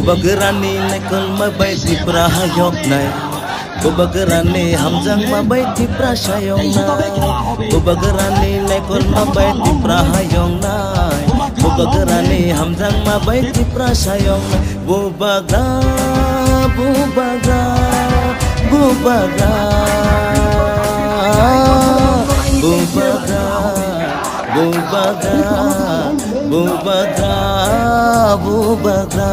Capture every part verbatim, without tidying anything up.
Bubagrani naikolma bai Tipra hayoknai. Bubagrani hamjakma bai Tipra sayoknai. Bubagrani naikolma bai Tipra hayoknai. Bubagrani hamjakma bai Tipra sayoknai. Bubagra, bubagra, bubagra. Bubagra, bubagra, bubagra, bubagra.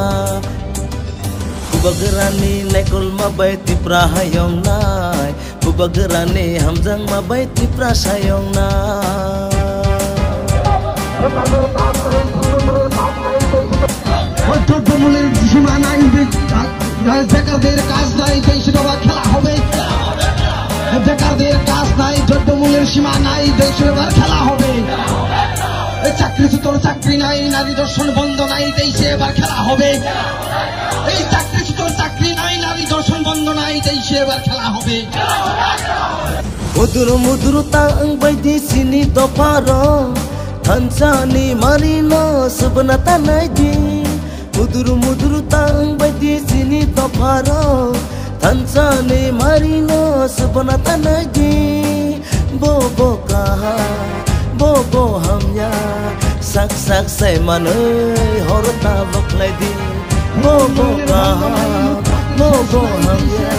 Bubagrani naikolma bai Tipra hayoknai. Bubagrani hamjakma bai Tipra sayoknai. Joddho mulir sima nai, bekarder kaj nai, tei se dobar khela hobe. Bekarder kaj nai, joddho mulir sima nai, tei se dobar khela hobe. Chakri chutor chakri nai, nari dorshon bondho nai, tei se ebar khela hobe. Ei chakri chutor chakri nai, nari dorshon bondho nai, tei se ebar khela hobe. Mudur mudur ta wng bai di chini dopharo, thansa ni mari no subna ta nai di. Mudur mudur ta wng bai di chini dopharo, thansa ni mari no subna ta nai di. Bo bo kaha, bo bo hamya, sak sak sai manwi hor ta bokhlai di. Bo bo kaha, bo bo hamya,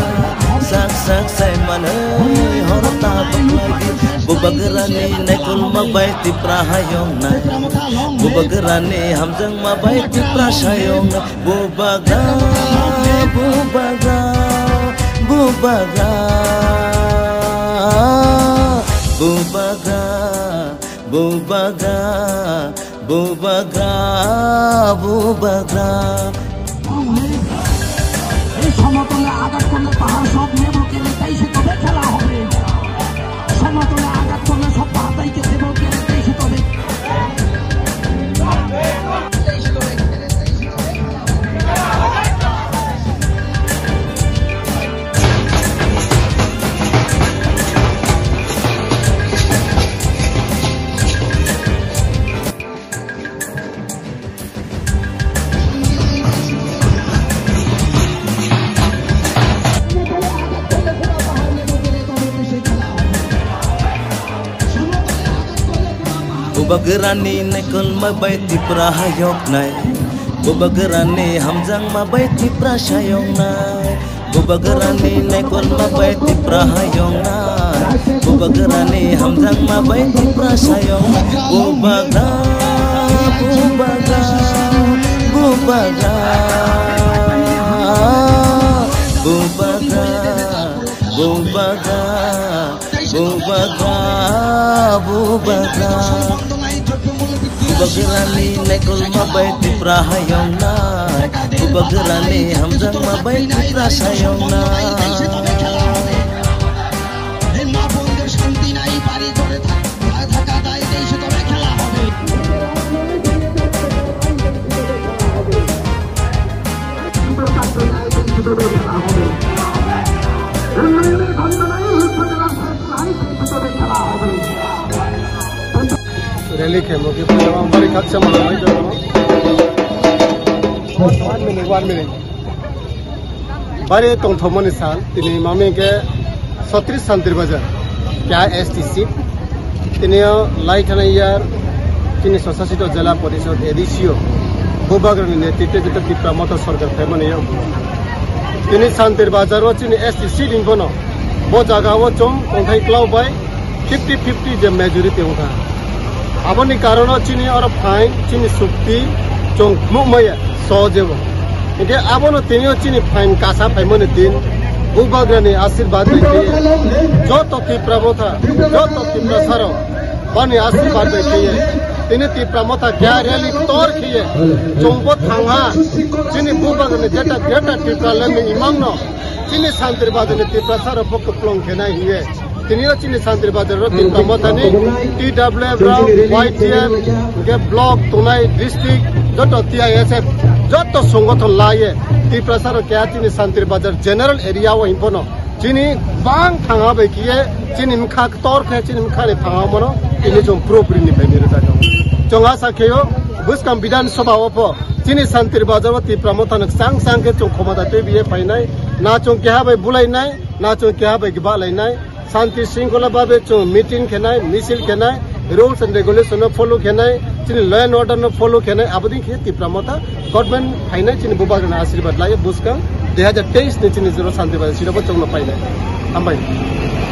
sak sak sai manwi hor ta bokhlai di. Bubagrani naikolma bai Tipra hayoknai. Bubagrani hamjakma bai Tipra sayoknai. Bubagra, bubagra, bubagra, bubagra, bubagra, bubagra, bubagra. এই সমতলে আঘাত করলে পাহাড় সব নেব কেড়ে, তাই সে তবে খেলা হবে। সমতলে আঘাত করলে সব পাহাড় তাই কে দেব কেড়ে, তাই সে তবে। Bubagrani naikolma bai Tipra hayoknai. Bubagrani hamjakma bai Tipra sayoknai. Bubagrani naikolma bai Tipra hayoknai. Bubagrani hamjakma bai Tipra sayoknai. Bubagra, bubagra, bubagra. Bubagra, bubagra. Bubagra, bubagra. Bubagrani naikolma bai Tipra hayoknai. Bubagrani hamjakma bai Tipra sayoknai. Rally khe mo khe pura bari khaksa manai. One minute, one minute. Bari tongthomani sal, tini mami khe Chhatris Santir Bazar, K S T C. Tini o lai thana yar, tini Swachhasito Jela Porishod A D C o, Bubagrani netritwe jeta Tipra Motha Sarkar phaimani yar. Tini Santir Bazar o chini S T seat wng bono, bo jaga o chwng tongthai kwlao bai fifty fifty je majority wngkha. Aboni karono chini oro phain, chini sukti chwng phunukmaya sohojebo. Hinkhe abono tini o chini phain kasa phaimani din, Bubagrani ashirbad bai khe joto Tipra Motha, joto Tiprasarok bani ashirbad bai khe tini Tipra Motha kya rally tor khe chwngbo thangha, chini Bubagrani jeta Greater Tipraland ni imangno chini Santir Bazar ni Tiprasarok bo kwplwng khenai hiye. Tini o chini Santir Bazar o Tipra Mothani T W F rok, Y T F, hinkhe block tongnai district, joto T I S F, joto songothon laiye Tiprasarok keha chini Santir Bazar general area o hinpono chini bang thangha bai khiye chini mkha ktor khe chini mkha ni thangha mano tini chwng puro puri ni bai ni rwjak. Chwng asa kheyo bwskang Bidhan Sabha o pho Chini Santir Bazar o Tipra Motha no chang chang khe chwng khomota twibiye phainai, na chwng keha bai bulainai, na chwng keha bai gba lainai. Santi sringkhola babe chwng meeting khenai, misil khenai, rules and regulation no follow khenai, chini law and order no follow khenai, abodin khe Tipra Motha government phainai chini bubagrani asirwad lai buskang dui hazar teis ni chini jora Santir Bazar siro bo chwngno painai. Hambai.